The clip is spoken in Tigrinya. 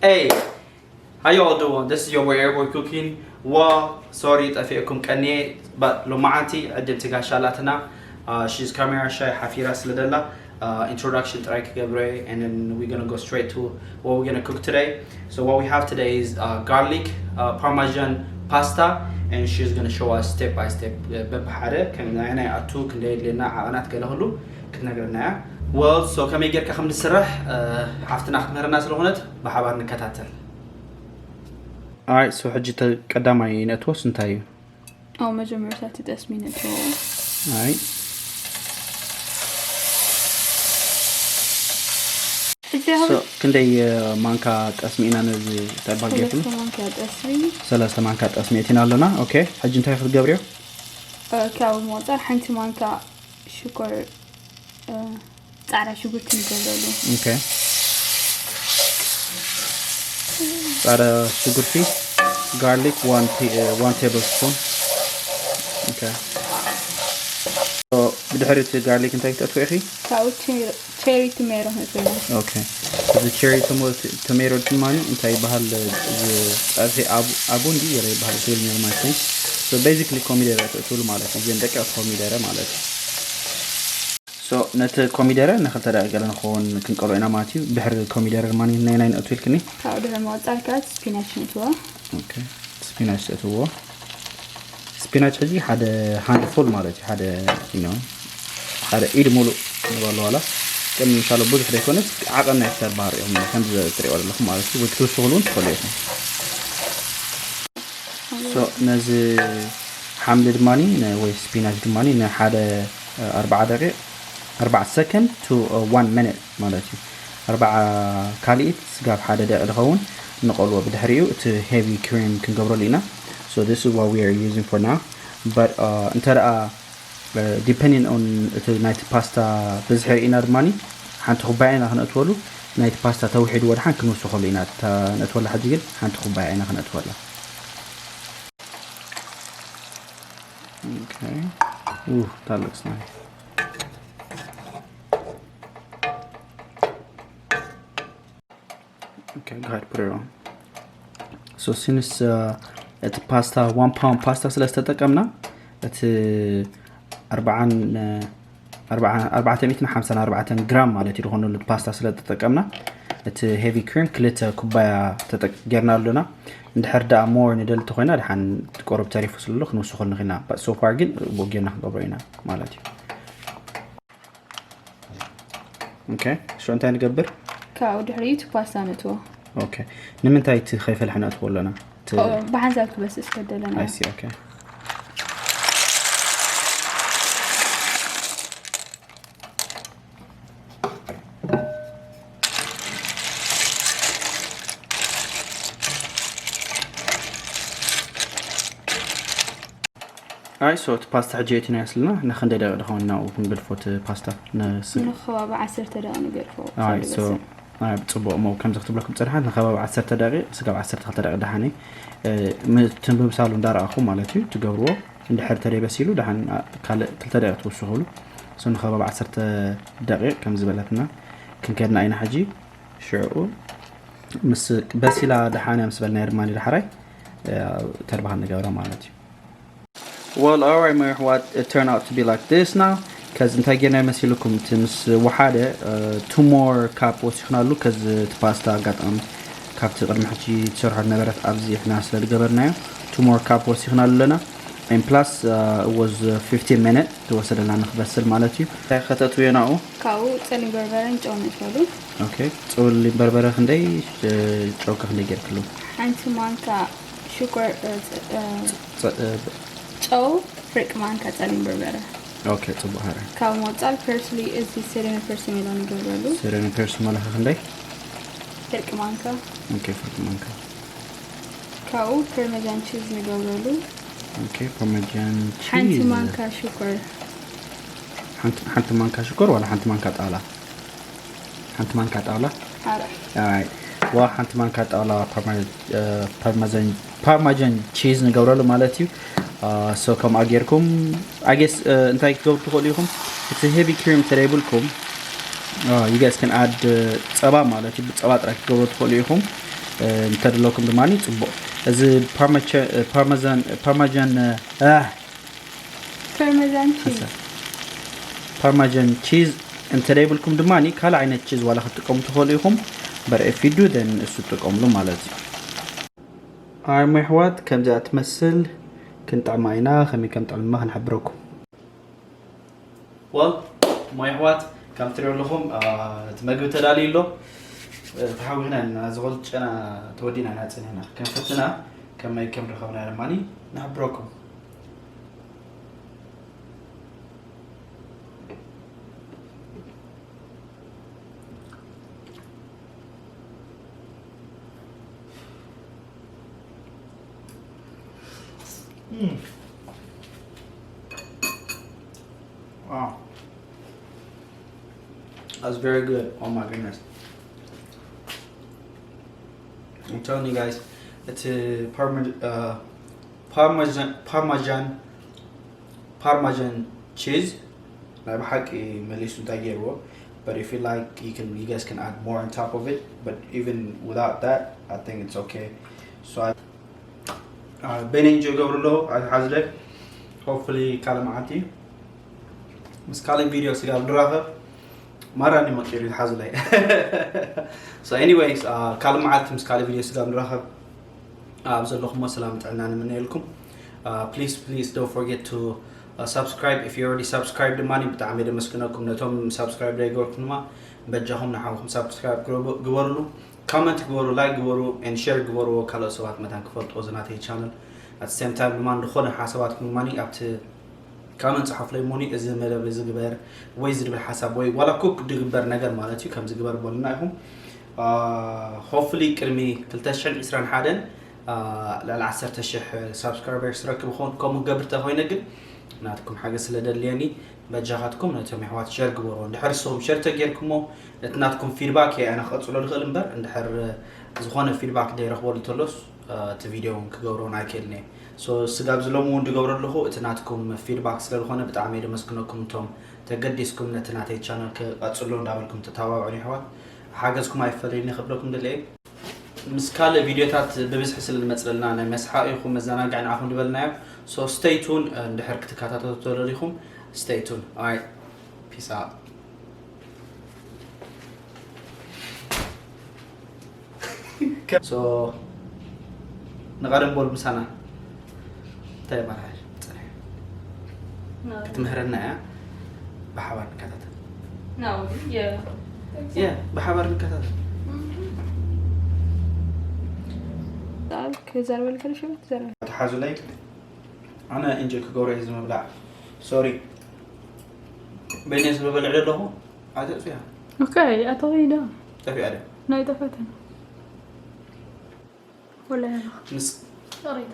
Hey, how y'all doing? This is your boy Airboy Cooking. Well, sorry ጠፊእኩም ቀንየ፣ but ሎማዓንቲ ዕድል ትጋሻ ኣላትና። Uh, she's camera shy፣ ሓፊራ ስለ ደላ፣ uh, introduction ጥራይ ክገብረ፣ and then we're gonna go straight to what we're gonna cook today. So what we have today is, uh, garlic, uh, parmesan pasta, and she's gonna show us step by step, uh፣ በብሓደ ከም ናይ ናይ ኣቱ ክንደይ የድልየና፣ ዓቐናት ገለ ኩሉ ክትነግረና እያ። Well, so ከመይ ጌርካ ከም ዝስራሕ፣ uh፣ ሓፍትና ክትምህረና ስለኾነት ብሓባር ንከታተል። Alright, so ሕጂ ተ-፣ ቀዳማይ ነእትዎስ እንታይ እዩ? ኣብ መጀመርታ እቲ ጠስሚ ነእትዎ። Alright። ሕጂ So ክንደይ፣ uh፣ ማንካ ጠስሚ ኢና ነዚ ተባጌቱ? ሰለስተ ማንካ ጠስሚ። ሰለስተ ማንካ ጠስሚ እቲና ኣለና። Okay፣ ሕጂ እንታይ ክትገብርዮ? ካብ ምወፃር ሓንቲ ማንካ ሽኮር፣ እ፣ ፃዕዳ ሽጉርቲ ንገብረሉ። Okay። ፃዕዳ ሽጉርቲ፣ garlic፣ one tea፣ uh፣ one tablespoon። Okay። So ብድሕሪ እቲ ጋርሊክ እንታይ ክትእትዎ ኢኺ? ካብኡ ቸሪ ቶሜሮ ነእትዎ። Okay። እዚ cherry tomato ድማ እንታይ ይበሃል? እዚ ፀብሒ ኣቡ፣ ኣቡ እንዲ ገለ ይበሃል ትግርኛ ማለት ነው። So basically ኮሚደረ ትእትውሉ ማለት እዩ። ግን ደቂቕ ኮሚደረ ማለት እዩ። So ነቲ ኮሚደረ ንክልተ ደቂቕ ገለ ንኸውን ክንቀሎ ኢና ማለት እዩ። ድሕሪ ኮሚደረ ድማ ናይ ናይ ንእቱ ኢልክኒ። ካብኡ ድሕሪ ምቕፃል ከዓ ስፒናች ነእትዎ። Okay። ስፒናች ትእትዎ። ስፒናች ሕጂ ሓደ handful ማለት እዩ። ሓደ፣ you know፣ ሓደ ኢድ ሙሉእ ንበሎ ዋላ። ግን ምሻሎ ብዙሕ ዘይኮነስ ዓቐን ናይ ክሳድ ባህር እዮም ከምዚ ትሪእዎ ዘለኹም ማለት እዩ። ወይ ክትውስኹሉ እውን ትኽእሉ ኢኹም። So ነዚ ሓምሊ ድማ ን-፣ ወይ ስፒናች ድማ ንሓደ፣ እ፣ ኣርባዓ ደቂቕ፣ ኣርባዓ ሰከንድ to፣ እ፣ one minute ማለት እዩ። ኣርባዓ ካልኢት ስጋብ ሓደ ደቂ ዝኸውን ንቐልዎ። ብድሕሪኡ እቲ heavy cream ክንገብረሉ ኢና። So this is what we are using for now. But፣ uh፣ እንተ ደኣ፣ uh፣ depending on እቲ ናይቲ ፓስታ ብዝሒ ርኢና ድማ ሓንቲ ኩባያ ኢና ክነእትወሉ። ናይቲ ፓስታ ተውሒድዎ ደሓን ክንውስኸሉ ኢና። እታ ነእትወላ ሕጂ ግን ሓንቲ ኩባያ ኢና ክነእትወላ። Okay. Ooh, that looks nice. Okay, go ahead, put it on. So since፣ uh፣ እቲ ፓስታ one pound ፓስታ ስለ ዝተጠቀምና እቲ ኣርባዓን፣ uh፣ ኣርባዓ-፣ ኣርባዕተ ሚእትን ሓምሳን ኣርባዕተን ግራም ማለት እዩ ዝኾነሉ እቲ ፓስታ ስለ ዝተጠቀምና እቲ heavy cream ክልተ ኩባያ ተጠቅ-፣ ጌርና ኣለና። እንድሕር ደኣ more ንደሊ ተኾይና ደሓን ቆረብ ተሪፉ ስለሎ ክንውስኸሉ ንኽእልና። But so far ግን ብኡ ጌርና ክንገብሮ ኢና ማለት እዩ። Okay፣ so እንታይ ንገብር? ካብኡ ድሕሪኡ እቲ ፓስታ ነእትዎ። Okay፣ ንምንታይ እቲ ከይፈልሐ ነእትዎ ኣለና? እቲ ብሓንሳብ ክበስል ስለ ደለና። I see፣ okay። Alright፣ so እቲ ፓስታ ሕጂ የእቲና ስልና ንክንደይ ደቂቕ ድኸውን ናብኡ ክንገድፎ እቲ ፓስታ ንስግ? ንከባቢ ዓሰርተ ደቂቕ ንገድፎ። Alright፣ so፣ alright፣ ጽቡቕ። እሞ ከምዚ ክትብለኩም ጸንሓት ንከባቢ ዓሰርተ ደቂቕ፣ ስጋብ ዓሰርተ ክልተ ደቂቕ ደሓን እዩ። እ፣ ም-፣ እቲ ምብሳሉ እንዳረኣኹ ማለት እዩ ትገብርዎ። እንድሕር ተደይ በሲሉ ደሓን፣ አ፣ ካልእ ክልተ ደቂቕ ትውስኹሉ። So ንከባቢ ዓሰርተ ደቂቕ ከም ዝበለትና ክንከድና ኢና ሕጂ። ሽዑ ምስ በሲላ ደሓን እያ ምስ በልናዮ ድማ ንዳሕራይ፣ እ፣ ተርባኻ ንገብራ ማለት እዩ። Well, alright፣ my what it turned out to be like this now. ከዚ እንታይ ጌርና መሲልኩም? እቲ ምስ ወሓደ፣ እ፣ two more cup ወሲኽናሉ። ከዚ እቲ ፓስታ ኣጋጣሚ ካብቲ ቅድሚ ሕጂ ትሰርሖ ነበረት ኣብዚ ኢሕና ስለ ዝገበርናዮ two more cup ወሲኽናሉ ኣለና። And plus፣ uh, it was, uh፣ fifteen minute ዝወሰደና ንክበስል ማለት እዩ። እንታይ ከተእትውዮ ናብኡ? ካብኡ ጸሊም በርበረን ጨው ነእትወሉ። Okay፣ ጸሊም በርበረ ክንደይ፣ እ፣ ጨውከ ክንደይ ጌርክሉ? ሓንቲ ማንካ ሽኮር፣ እ፣ ጸ-፣ እ፣ ጸ-፣ እ፣ ጨው ፍርቂ ማንካ ጸሊም በርበረ። Okay፣ ጽቡቕ። ሃረ ካብ ሞጻል ፐርስሊ፣ እዚ ሴሬኖ ፐርሲሜሎ ንገብረሉ። ሴሬኖ ፐርሲሜሎ ከ ክንደይ? ፍርቂ ማንካ። Okay፣ ፍርቂ ማንካ። ካብኡ ፐርሜዛን ቺዝ ንገብረሉ። Okay፣ ፓርሜዛን ቺዝ። ሓንቲ ማንካ ሽኮር። ሓንቲ፣ ሓንቲ ማንካ ሽኮር ዋላ ሓንቲ ማንካ ጣውላ? ሓንቲ ማንካ ጣውላ። Alright። ዋ፣ ሓንቲ ማንካ ጣውላ ፓርማ-፣ እ፣ ፓርማዛን፣ ፓርማጃን ቺዝ ንገብረሉ ማለት እዩ። እ፣ so ከምኣ ጌርኩም፣ I guess፣ እ፣ እንታይ ክትገብሩ ትኽእሉ ኢኹም? እቲ heavy cream ተደይብልኩም፣ እ፣ you guys can add፣ እ፣ ጸባ ማለት እዩ። ብጸባ ጥራይ ክትገብሩ ትኽእሉ ኢኹም። እንተደለኩም ድማ ጽቡቕ። እዚ ፓርማጃን ፓርማጃን Parmesan cheese. ፓርማጃን ቺዝ እንተደይብልኩም ድማ ካልእ ዓይነት ቺዝ ዋላ ክትጥቀሙ ትኽእሉ ኢኹም። But if you do, then እሱ ትጥቀምሉ ማለት እዩ። ኣርሞ ኣሕዋት፣ ከምዚኣ ትመስል ክንጥዕማ ኢና። ከመይ ከም ጥዕምማ ክንሕብረኩም። Well፣ ሞ ኣሕዋት፣ ከም ትሪኦ ኣለኹም እቲ መግቢ ተዳልዩ ኣሎ። ተሓዊኽና ኢና፣ ዝኸል ጨና ተወዲና ኢና ጸኒሕና። ከም ፈትና ከመይ ከም ረኸብና ድማ ንሕብረኩም። Mm. Wow. That's very good. Oh my goodness. I'm telling you guys, it's a parmesan, uh, parmesan, parmesan, parmesan cheese. ናይ ብሓቂ መሊሱ እንታይ ገይርዎ። But if you like, you can, you guys can add more on top of it. But even without that, I think it's okay. So I, uh, በይነይ እንጆ ይገብሩ ኣለዉ። ኣይትሓዝለይ። Hopefully ካልእ መዓልቲ ምስ ካልእ ቪድዮ ስጋብ ንራኸብ። ማራኒ መቂሩ ይሓዝለይ። So anyways, uh, ካልእ መዓልቲ ምስ ካልእ ቪድዮ ስጋብ ንራኸብ። ኣብ ዘለኹሞ ሰላም ጥዕና ንምነየልኩም። Please, please don't forget to subscribe. If you already subscribe ድማ ብጣዕሚ ደመስግነኩም። ነቶም subscribe ዘይገበርኩም ድማ በጃኹም ንሓውኩም subscribe ግበርሉ፣ comment ግበሩ፣ like ግበሩ and share ግበርዎ ካልኦት ሰባት መታን ክፈልጥዎ እዚ ናተይ channel። At the same time ድማ ዝኾነ ሓሳባትኩም ድማ ኣብቲ comment ጻሓፉለይ። ሞኒ እዚ መደብ እዚ ግበር ወይ ዝድብል ሓሳብ ወይ ዋላ ኩክ ድግበር ነገር ማለት እዩ ከምዚ ግበር በሉና ኢኹም። Hopefully ቅድሚ ክልተ ሽሕን ዕስራን ሓደን ልዕሊ ዓሰርተ ሽሕ subscribers ረክብ ኾን። ከምኡ ገብር ተኾይነ ግን ናትኩም ሓገዝ ስለ ደድልየኒ በጃኻትኩም ነቶም የሕዋት share ግበርዎ። እንድሕር ንስኹም share ተጌርኩሞ ነቲ ናትኩም feedback እየ ኣነ ክቐጽሎ ዝኽእል እምበር እንድሕር ዝኾነ feedback ዘይረኽበሉ እንተሎስ እቲ ቪድዮ እውን ክገብሮ ኣይክእልን እየ። So ስጋብ ዝለሙ እውን ዝገብረ ኣለኹ እቲ ናትኩም feedback ስለ ዝኾነ ብጣዕሚ እየ ደመስግነኩም። እቶም ተገዲስኩም ነቲ ናተይ channel ክቐጽሎ እንዳበልኩም ተተባብዑን የሕዋት ሓገዝኩም ኣይፈለየኒ ክብለኩም ደልየ። ምስ ካልእ ቪድዮታት ብብዝሒ ስለ ዝመፅለልና ናይ መስሓቕ ይኹን መዘናግዒ ንዓኹም ዝበልናዮ። So stay tuned እንድሕር ክትከታተሉ ተደሊኹም stay tuned. Alright, peace out. So ንቐደም በሉ ምሳና እንታይ መርሓሽ ጸኒሕ ክትምህረና እያ። ብሓባር ንከታተል። No, yeah. Yeah፣ ብሓባር ንከታተል። ክዛረበልካ ዶ ሽዑ ትዛረበ? ተሓዙለይ ኣነ እንጆ ክገብሮ እየ ዝምብላዕ። Sorry በይነ ዝበልዕ ዘለኹ ኣይተጥፍያ Okay, ኣተኸይዳ ጠፊኣ ደ ናይ ጠፈተን ወላ ያለኻ ምስ ጸሪታ